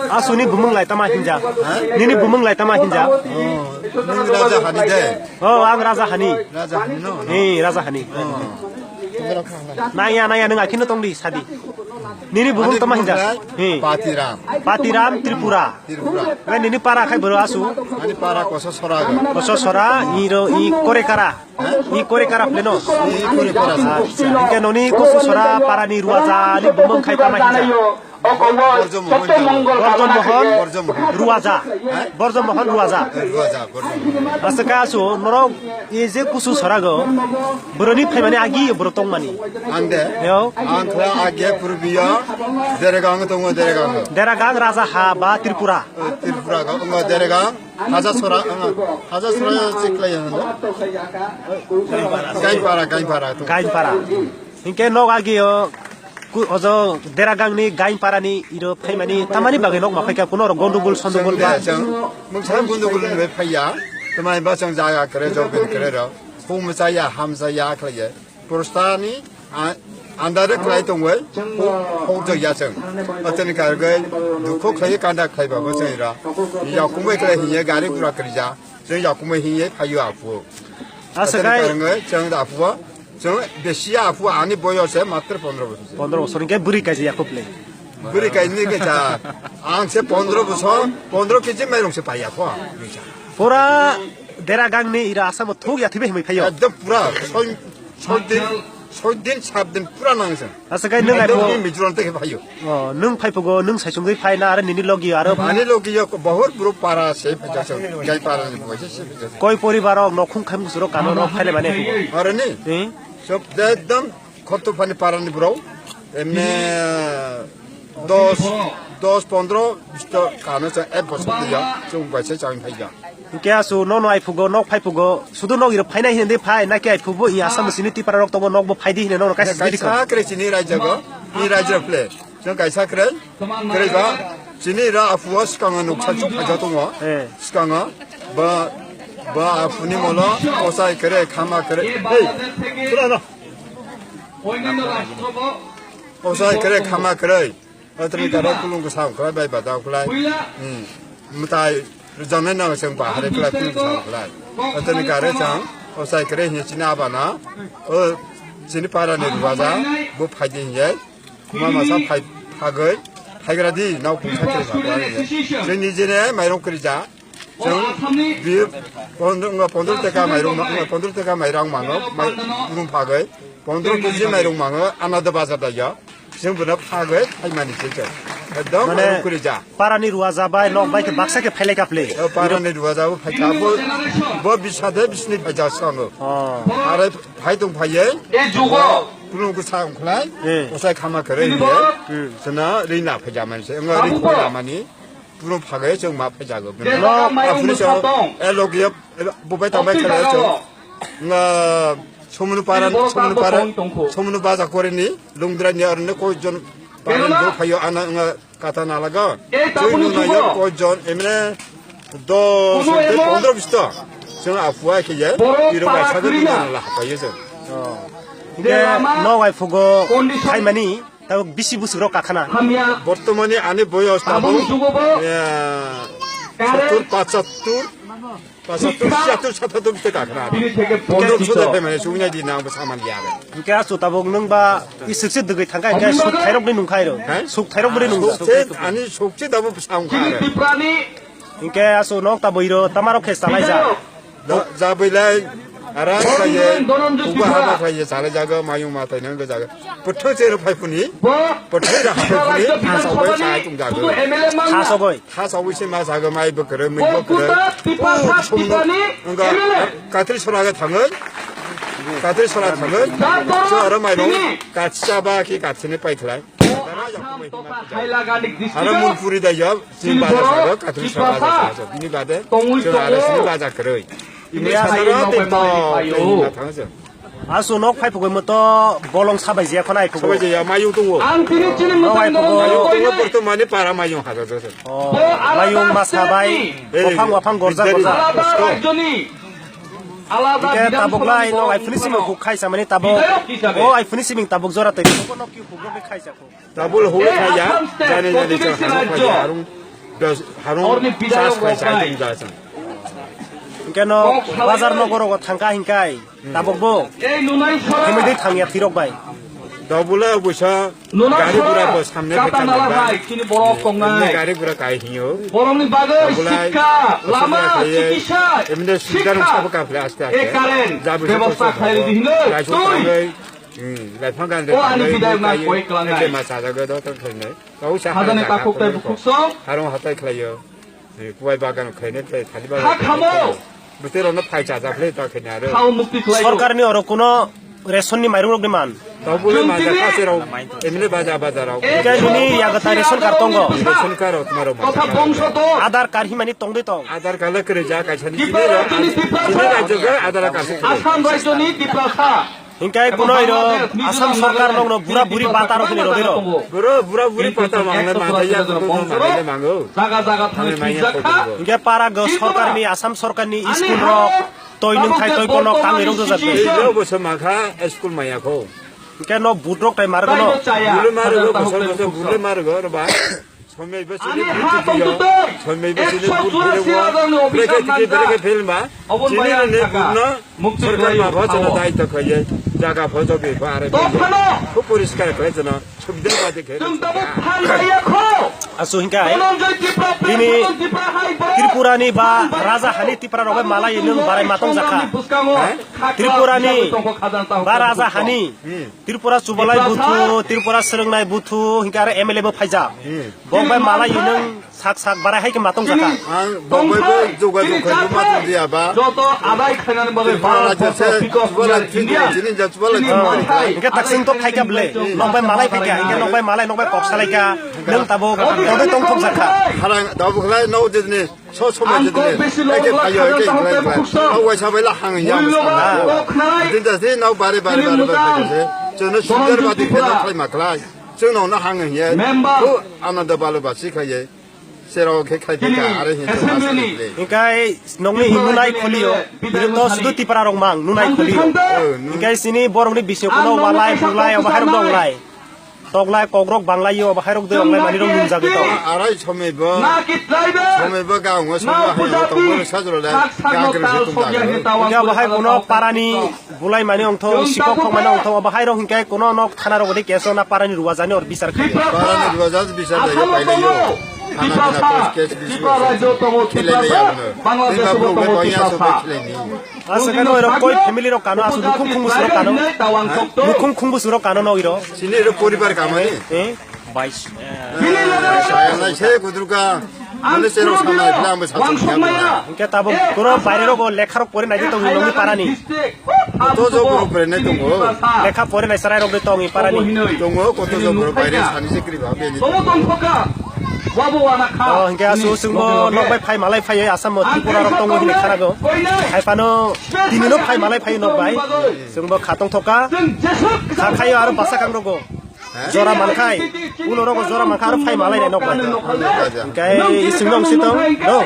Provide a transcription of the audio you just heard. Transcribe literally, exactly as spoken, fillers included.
Asuni bumung lai tama hinja. Nini bumung lai tama hinja. Oh, nung Raja Hani de. Oh, ang Raja Hani. Raja Hani no? Eh, Raja Hani. Oh. Naya, naya, nung akhino tongdi sadi. Nini bumung tama hinja. He. Patiram. Patiram Tripura. Tripura. Ngai nini para khai boro asu. Ani para Koso Sora. Koso Sora, iro i Korekara. I Korekara pleno. I Korekara sa. Acha, hingke noni Koso Sora parani Ruaja ni bumung khai tama hinja. Borjo Mohon. Borjo Mohon. Borjo Mohon. Ruaja. Borjo Mohon Ruaja. Ruaja, Borjo Mohon. Asaka asu norok e je Koso Sora go. Boroni phaimani agi boro tongmani. Ang de. Yo. Ang khla agi purbiya. Deregang tongo Deregang. Deregang Raja ha ba Tripura. Tripura go ngo Deregang. Haja Sora, Haja Sora chiklai ano. Gainpara, Gainpara. Gainpara. Hingke nog agi o ku-, ojo Deragangni Gainparani iro phaimani tamani bagwi nog ma phaika kuno oro gondogol sondogol ba. Chwng, mungsa gondogol ni bai phaiya. Tamai ba chwng jaga kre, jobin kre ro. Hum chaya, ham chaya, khlaiya. Prostani, a-, andare khlai tongwi, ho-, hokjak ya chwng. Atani kargwi, dukho khlai, kanda khlai ba bo chwng ira. Yakumbai khlai hinya, gari gura kwrwija. Chwng yakumbai hinya, phaio apu. Aswk hai. Atani kargwi, chwng da apu, chwng besi apu, ani boyos se matro pondro bosor. Pondro bosor, hingke bwrwi kaisa yakup le. Bwrwi kaini kaisa, ang se pondro bosor, pondro kg mairung se paiya kho. Pura Deragangni ira Assam o thuk ya thibe himwi phaio. Ekdom pura, soi Soi din, soi din, sat din pura nang se. Asa kai nung ai pho. Mizoram te phaio. Oh, nung phai phugo, nung sai sungwi phai na, aro nini logi aro. Ani logi yo bahut bro para se phai jak se. Gai para ni boy se se phai jak se. Koi poribar rok nokhung khaim gusuro kano rok phai le mane phugo. Aro ni? Hmm? Sob de ekdom khotto phani para ni bro. Emne dos, dos, pondro, bisto kano se ek bosor dia, chung bai se chang phai ja. Hingke asu nono ai phugo, nok phai phugo, sudu nok iro phainai hinwi phai, naki ai phugo i Assam sini Tipra rok tongo, nok bo phaidi hinwi nono kaisa sini kaisa kre chini raija go, i raija phle. Jang kaisa kre, kre ba, chini ra apu o skang o nuksa chuk phaja tongo. Eh. Skang o, ba, ba apu ni molo, osai kre, khama kre. Hey, pura no. Osai kre, khama kre. Atani kare kulung kwsang khlai bai badao khlai. Hmm. Mwtai rwjaknai no chwng bahai khlai kulung kwsang khlai. Atani kare chwng osai kre hi chini abana. O chini para ni ruaja bo phaidi hinjai. Kuma masa phai phagoi. Phaigra di nau kungsa khe ba. Chini jene mairong kwrija. Chwng bi pondro, pondro teka mairung ma-, pondro teka mairung mango, mai-, rung phagoi, pondro kg mairung mango, anada bazar da ya. Chwng bwna phagoi, phaimani se chwng. Ekdom mane, mairung kwrwi ja. Parani ruaja bai, nok bai khe baksa khe phailai kaple. O parani ruaja bo phai ka, bo, bo bisade bisni phai ja sango. Oh. Are phai tong phaiye. Kulung kwsa ongkhlai, eh, osai khama kare ye. Hmm. Sena ri na phai ja mani se, ngo ri phai ja mani. Puro phagai chwng ma phaijago. Nok aphuru chwng, e, logi, e, bubai tangbai khala chwng. Nga, somunu para, somunu para, somunu baja korini, lungdra ni arne koi jon para ni bo phayo ana nga kata na laga. Chwng nuna yo koi jon, emne dos, pondro bisto. Chwng aphua khe ye, iro bai sago ni na la phayo chwng. Oh. Hingke nok ai phugo phaimani. Tabuk bisi busuk rok kakhana. Bortomani ani boyos tabuk, eh, sottur, pachattur, pachattur, siyattur, satattur te kakhana. Pondro bosor de phaimani sugwi nai di nang bo saman ya. Hingke asu tabuk nung ba isuk se dugui thangka hingke suk thairok ni nungkhai ro. He? Suk thairok bri nung. Suk se ani suk se tabuk samkha. Hingke asu nok tabuk iro tamarok khe salai ja. Do, jabwilai, ara khlaiye, uba haba khlaiye, sale jaga, mayung matai nang jaga. Pwthai chero phai phuni, pwthai ra phai phuni, thasogoi sai tung jaga. Thasogoi. Thasogoi se ma jaga, mai bwkre, mui bwkre. Unga, katri sora ga thangoi, katri sora thangoi. So ara mai rong, katsa ba ki katsine pai khlai. Aro mun puri da yo, sini baja sago, katri sa baja sago. Bini bade, sini baja keroi. Ini sana roti to, ini batang se. Asu nok phai phugo mo to bolong sabai je khonai phugo. Sabai je ya mayung tungo. Ang tini chini mo phai phugo. Mayung tungo, borto mane para mayung haja jose. Oh, mayung ma sabai. Wafang wafang gorja gorja. Alada Hingke Bidhan tabuk Sabha lai ni no borok aifuni wngkha siming no. Khuk khaisa mani tabuk. Bidhayok hisabe. O aifuni siming tabuk jora tei bono kyu khuk rok khaisa khuk. Tabuk huk khaija. Jani jani chwng hamuk khaija. Arung dos harung Orni bidhayok sas khaisa rok aidung da chwng. Hingke no bazar no goro go thangka hingkai. Tabuk bo. Ei nunai sora. Himidi thangya thirok bai. Tabuk lai busa Nuna gari gura sora, bo samne kata phai nala tangba. Hai, chini borok tongnai. Emne gari gura kai hinyo. Borokni bagwi Tabulai, sikha, lama, sikha, sikisa, emne sikha. Sikha rok sabo kaple aste aste. E current, Jabu bebosta sabo khlai sabo. Di hinoi. Lai sabo Tui. Tangoi. Hmm, lai phang gan O ani tangoi, bidayok na kai, koi klangnai. Ete ma sajago do tong khlainai. Kau sa Hajani hai takhuk jaga tai tong bukhuk song. Harong hatai khlaio. Kubai bagan khaine tei thani bagan. Ha khamo. Bwtwi rokno phai chajak le ta khaine aro. Khao mukti khlai. Sorkarni oro kuno ration ni mairung rok ni man. Tabule maja kase rok. Emne baja baja rok. Hingke nini yago ta ration card tongo. Ration card rok tuma rok maja. Kotha bongso to. Aadhaar card himani tongdoi tong. Aadhaar card le kre ja kaisa ni Tipra sini rok. Rajyo ni Tipra Sini rajyo ga Aadhaar card se kre. Assam rajyo ni Tipra sa. Hingkai kunoi ro Assam sorkar nokno bura buri bata rok hini rodi ro. Bro, bura buri pata mangle mangle ya kutu no mangle mango. Jaga jaga thani Ane manya twijak kha. Kobo. Hingke para go sorkar ni, Assam sorkar ni school rok toi nung thai toi konok tang ni rok dojak Ei de. Lo bo se makha school maya kho. Hingke no but rok tai mar go no. Bule mar go, bosor bosor bule mar go, ro ba. Somai basi ni Ani bul ha tong tuyo. Tutu. Somai basi ni Ekso bul churasi tuyo. Hajar ni officer Breke tiki nangka. Breke film ba. Obon Chini bayar ni saka. Bul no. Mukti Sorkar khlai ma bho jono thao. Daityo khlaiye. Jaga bho jogi ba are. To phano. Khu poriskar khlai jono. Subida ba de khe. Chwng tabuk phan baiya kho. Asu hingka ai. Dhananjay Tripura, Bini Prabhu Tripura hai borok. Tripura ni ba Phan baiya Raja kho. Hani Tripura rok bai malai nung barai matong jakha. Bwskango. Hai? Tripura ni Khakra tongkho khajang tang ba tang Raja tong. Hani. Hmm. Tripura chubalai Tiprasa. Buthu, Tripura swrwngnai buthu, hinkhe aro M L A bo phaijak. Hmm. Bok bai malai nwng sak sak barai hai khe matong jaka. Ang bok bai bo juga juga khe bo matong dia ba. Joto adai khainani bagwi Tripura Bharat rajya borso se pickup chubalai India. Chini ja chubalai Chini chini. Hai. Hinkhe taksing to phaikha bwle. Nok bai malai phaikha, hinkhe nok bai malai, nok bai kok salaikha. Nwng tabuk todoi tong thok jakha. Harang tabuk khlai no jidni. So somai Ang jidni, kok besi eke lok lak phayo, eke khajan khlai tahok khlai. Tebuk sok. Ang waisa bai la hang ya. Mui lo ba kok khnai. Din das din, nau bare bare bare bare bare. Chini sundar ba di khe khlai ma khlai. Chwng no na hang ya. Member. Ko ananda balu ba si khlai ye. Sero khe khlai de ka, are hin chwng ma sa le. Hinkhe nongni imunai kholiyo. Bini to sudu tipra rok mang, nunai kholiyo. Hinkhe sini borok ni bising kuno walai, bulai, obo hai rok dong lai. Toklai kokrok banglai yo, bahai rok de onglai mani rok nungjagwi tong. Arai somai bo. Somai bo ga ongo somai hai tong bo sajro le. Ga kre se tong jaga. Hinkhe bahai kuno parani bulai mani ongtho, sikok khok mani ongtho, bahai rok hinkhe kuno nok thana rok de keso na parani ruwajani or bisar khayo. Parani ruwajani bisar khayo, pailai yo. Thana bina case bis. Khilai ya no. Bangladesh bo tongo. Aswk no iro koi family rok kano, aswk nukhung khung bwswk rok kano. Nukhung khung bwswk rok kano no iro. Sini iro poribar kamo ni. Eh? Bais. Saya lai se kudruka. Mane se rok sama bilang bwsa. Hinkhe tabuk kuro baire rok lekha rok pori nai tong nongni parani. To jo group re ne tongo. Lekha pori nai sarai rok de tong i parani. Tongo koto jo group baire sani se kri ba beni. Tongo tong khoka. Wabo wana kha. Oh, hinkhe asu sungbo nok bai phai malai phai Assam mo Tripura rok tongo hini kharago. Hai phano tini no phai malai phai nok bai. Sungbo khatong thoka. Kha khayo aro basa kang rogo. Jora mankhai. Ulo rogo jora mankha aro phai malai nok bai. Hinkhe ising no sitong. No.